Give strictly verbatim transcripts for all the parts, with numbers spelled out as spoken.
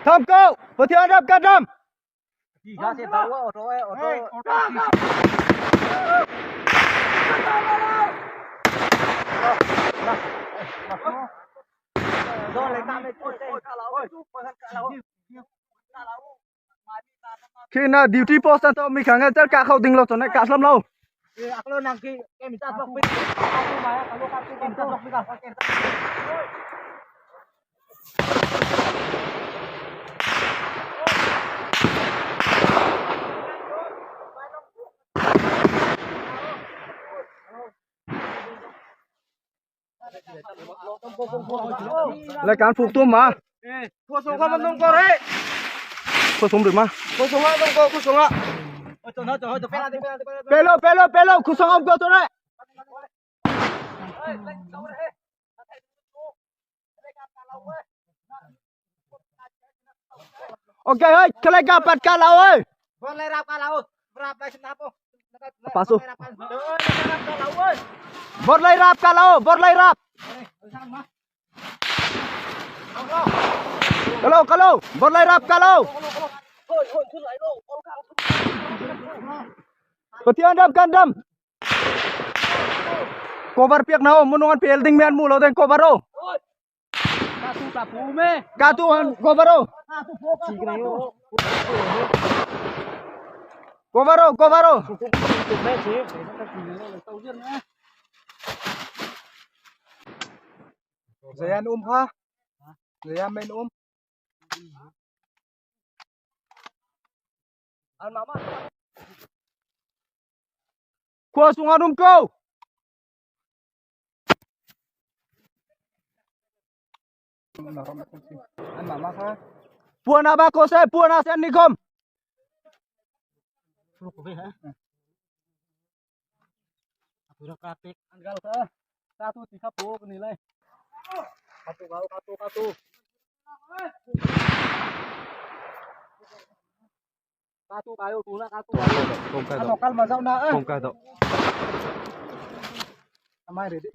Tham ko! Pathian rap ka dam! Khi na duty post an tawh mi khang an chal ka khawh ding lo chun ka sawm lo. Leh kan fuk tum ma. Khua sung khua man nung kor he. Khua sung ri ma. Khua sung ah nung kor, khua sung ah. Pelo, pelo, pelo, khua sung ah kor tu re. Ok, hơi, khlei ka pat ka lau hơi. Bawr lai rap ka lau. Rap lai sin na po. Apa su? Bawr lai rap ka lau, bawr lai rap. Ka lo, ka lo, bawr lai rap ka lo. Pathian dam kan dam. Cover piak na o, mun nung an pel ding men mu lo deng cover o. Ka tu ka pu me. Ka tu an cover o. Cover o, cover o. Zayan um ha. Zayan men um. Khua sung an um ko. Puan a ba ko se, puan a sen ni kom. Ka tu ti kha po ni lai. Ka tu, ka tu, ka tu. Ka tu ka yo tu na ka tu. Kawm ka dawh. Ano kal ma zau na eh. Kawm ka dawh. Amai ready.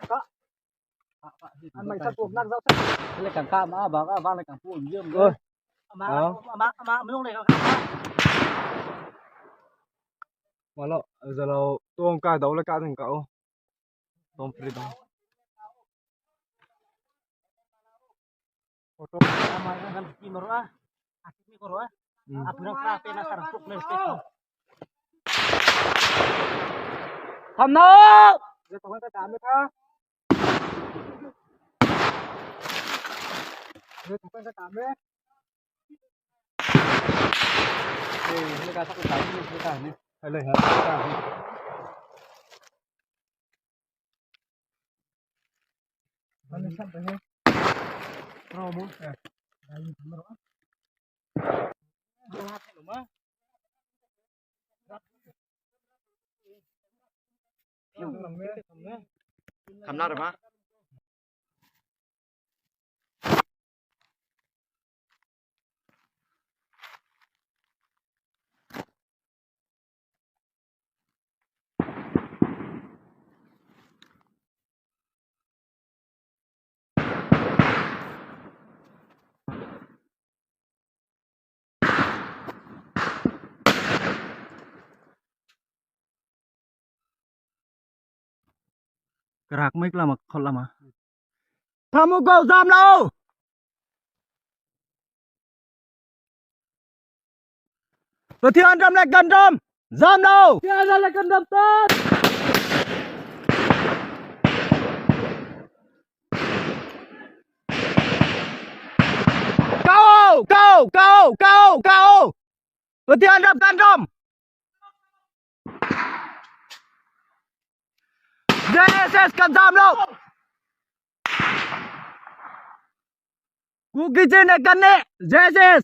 Ka. An mai sa tu nak zau sa. Le kan ka ma ba ka ba le kan pu yem. Ama ama ama mung le kan ka. Malo, zalo, tuang ka dawh le ka ding ka o. Tom free dawh. Auto, ama kan ki maro a. Aki mi koro a. Hmm. Apu nang pra pe na sarang tuk le pe. Tham na. Zai tuang ka dam ka. Zai tuang ka dam. Kham na rma. Ka rak mai klam a khol lam a. Thamu ko zam lo. Pathian dam le kan dam. Zam lo. Pathian dam le kan dam tan. Kao, kao, kao, kao, kao. Pathian dam kan dam. J S S kan zam lo. Kuki Chin kan ne J S S.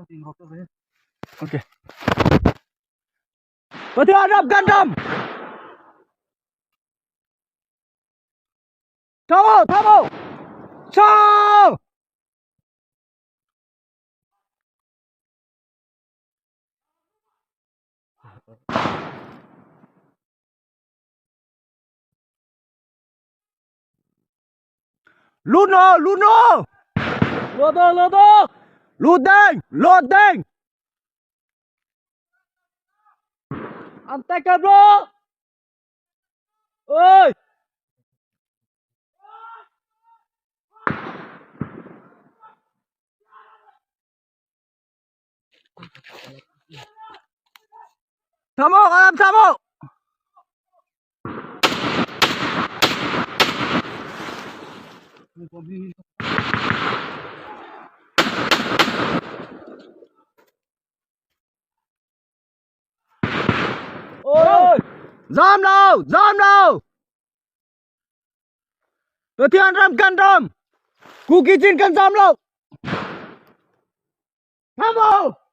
Ok. Pathian ram kan ram. Thamo, thamo. Sa. Lut no, lut no. Lut no, lut no. Lut ding, lut ding. An tek ka bro. Ôi. Thamo, alam thamo. Ôi! Zâm lo! Zâm lo! Pathian ram kan ram! Kuki Chin kan zâm lo! Thamo!